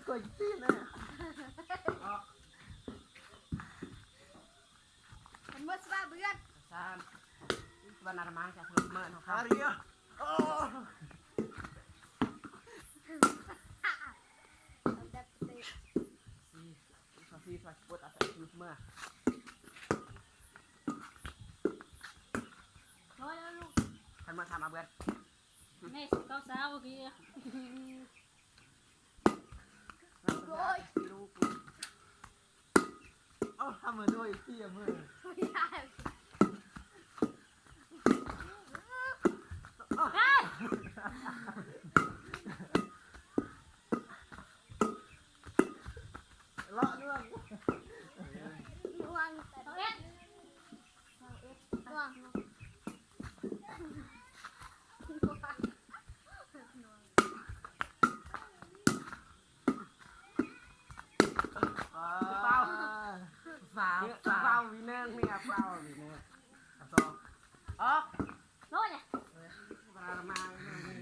ຕົວຈິງຊີ້ນະ. ເປັນໝົດສະບາຍເບືອດ ສາມ ວັນອາລະມັງຈະສະຫຼຸບເມີນຂອງເຂົາ. ອາເຣຍ ໂອ້ ສີ່ ສອງສີ່ ສອງ ປົດອາໄສສະຫຼຸບເມີ. ໂອ້ຍ ລູກ ຄັນມາຖາມມາເບືອດ ແມ່ຊິເກົ້າຊາວ ໂອເຄ. ໂອ້ຍ ລູກ ເອົາທຳມາໂດຍເຕຍມື ເລາະນວງ ນວງ ຊາວເອັດ ຊາວເອັດ ນວງ. ຟາວ ຟາວ ຟາວ ວິນເນີ ນີ້ ຟາວ ວິນເນີ ສອງ ອອກ ໂອ້ຍ ມາ ມາ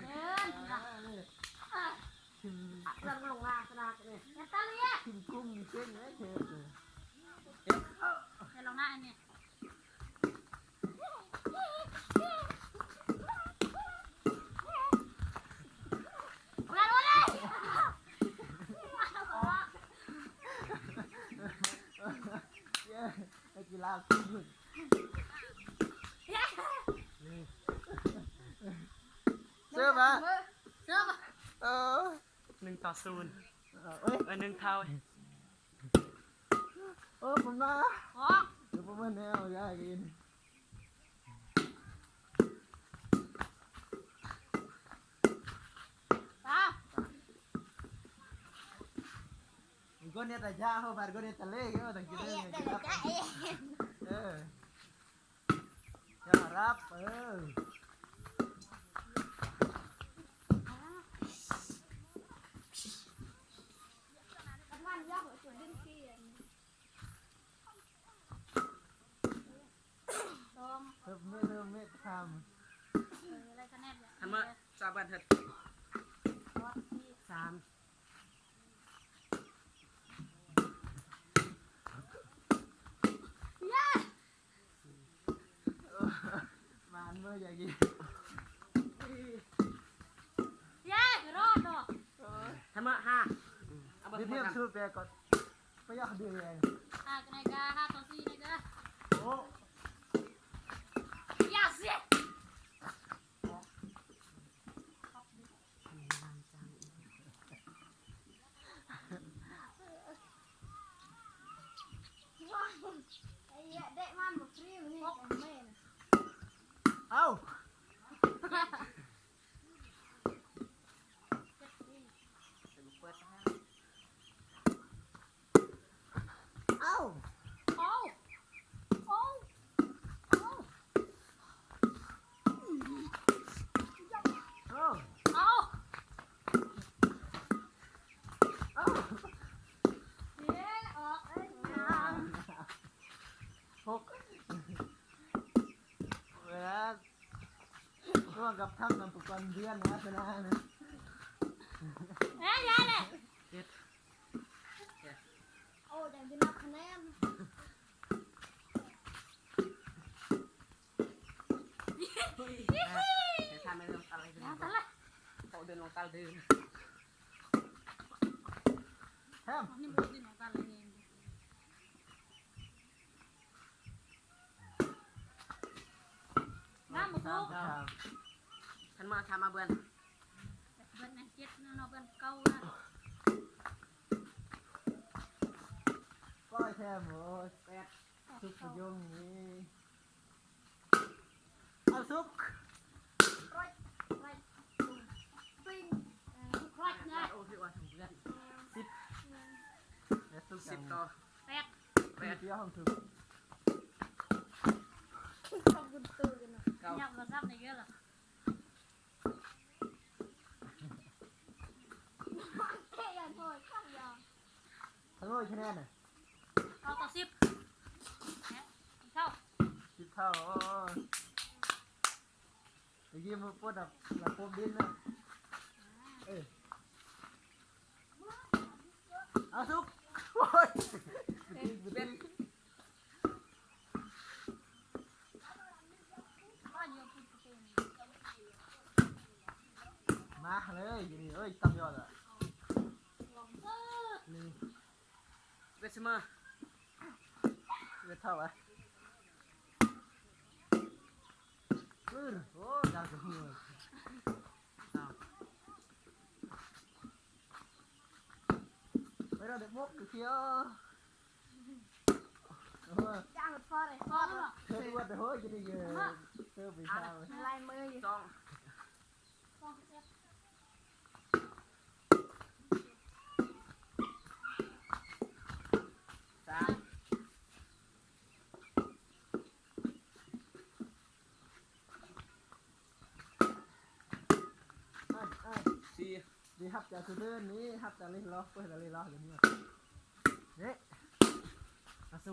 ເດີນ ເອີ ເລື່ອງລົງໜ້າຊະນະນີ້ ຢ່າຕາເລຍ ທີມກຸ້ມເກັ່ງເດ້ ເທບເລີຍ ເກັບ ເຮັດລົງໜ້າອັນນີ້. ເຢ້ ນັກກິລາ ເສີບມາ ເສີບມາ ເອີ ໜຶ່ງຕໍ່ສູນ ເອີຍ ເອີ ໜຶ່ງເທົ່າ. ໂອ້ ປະມານ ອອກ ເອີ ປະມານແນວ ຢາກກິນ ຕາ ຄົນເຮັດຕາຈາ ເຮົາບາດຄົນເຮັດຕາເລກ ເອີ ຕ້ອງກິນເລີຍ ເຮັດຕາເລກ ເອີ. ຢ່າຮັບ ເອີ ສອງ ເລີ່ມເມດ ເລີ່ມເມດ ສາມ ເອີ ໄດ້ຄະແນນແລ້ວ ອັນເມື່ອ ສາມ ສາມ. ມານເມີ ຢາກກິນ ເຢ້ ລອດເນາະ ເອີ ທຳມະ ຫ້າ ເອົາ ດຽວ ມາ ສູດແປກກ່ອນ ໄປຢາກເດືອນ ຫ້າ ກັນນາຍກາ ຫ້າຕໍ່ສີ່ ນາຍກາ ໂອ້ ຢາກຊິ. ເອົ້າ ເອົ້າ ເອົ້າ ເອົ້າ ເອົ້າ ເອົ້າ ເອົ້າ ເຢ້ ອອກ ເອີຍ ງາມ ຫົກ ເວລາ ຮ່ວມກັບທັງນຳປະກອນເດືອນນະ ຊະນະນະ ເອີຍ ຢ່າແຫຼະ ເຈັດ ໂອ້ ຍັງຊິນັບຄະແນນ ເອີຍ ໃຫ້ທ່ານໄດ້ລົງຕັນເລີຍ ເຂົາເດີນລົງຕັນເດີ ແຮມ ນີ້ບໍ່ໄດ້ລົງຕັນເລີຍ. ງາມບໍ່? ຄັນມາ ຖ້າມາເບືອນ ເບືອນແມ່ນເຈັດເນາະ ເບືອນເກົ້ານະ ກ້ອຍແທ້ ໂອ້ຍ ແປດ ສຸກສະຍົງນີ້ ເອົາສຸກ ສິບ ແປດ ສິບຕໍ່ ແປດ ແປດ ເດີ ຂອບຄຸນຕູ້ເນາະ ເກົ້າ ຍັບມາຊ້ຳໃນເກີລະ ເຕະຢ່າໂທດ ຂ້າງຢາວ ທັງຮ້ອຍຄະແນນນະ ເກົ້າຕໍ່ສິບ ເທົ່າ ສິບເທົ່າ ໂອ້ຍ ຕະກີ້ມັນປົດແບບລະຄົບດິນນະ ເອີ. ເອົາສຸກ ໂອ້ຍ ເປັນ ມາເລີຍ ຢູ່ນີ້ ເອີຍ ຕຳຍອດອະ ນີ້ ເວດສະເໝີ ເວດເທົ່າຫວາ ປຶ້ນ ໂອ້ ດັງກະຫື່ອ ອ້າວ ໄປເນາະ ເດັກມົກກະຂຽວ ຈ້າງພໍໄດ້ພໍ ເທີອວດເດີ ໂຫຍ ກິນອີກເດີ ເທີໄປຊາວ ລາຍມືຢູ່ ສອງ ສາມ ອ້າຍ ອ້າຍ ສີ່ ນີ້ຮັບຈາກສະເດີນນີ້ ຮັບຈາກເລລອ ເປີດເລລອ ດຽວນີ້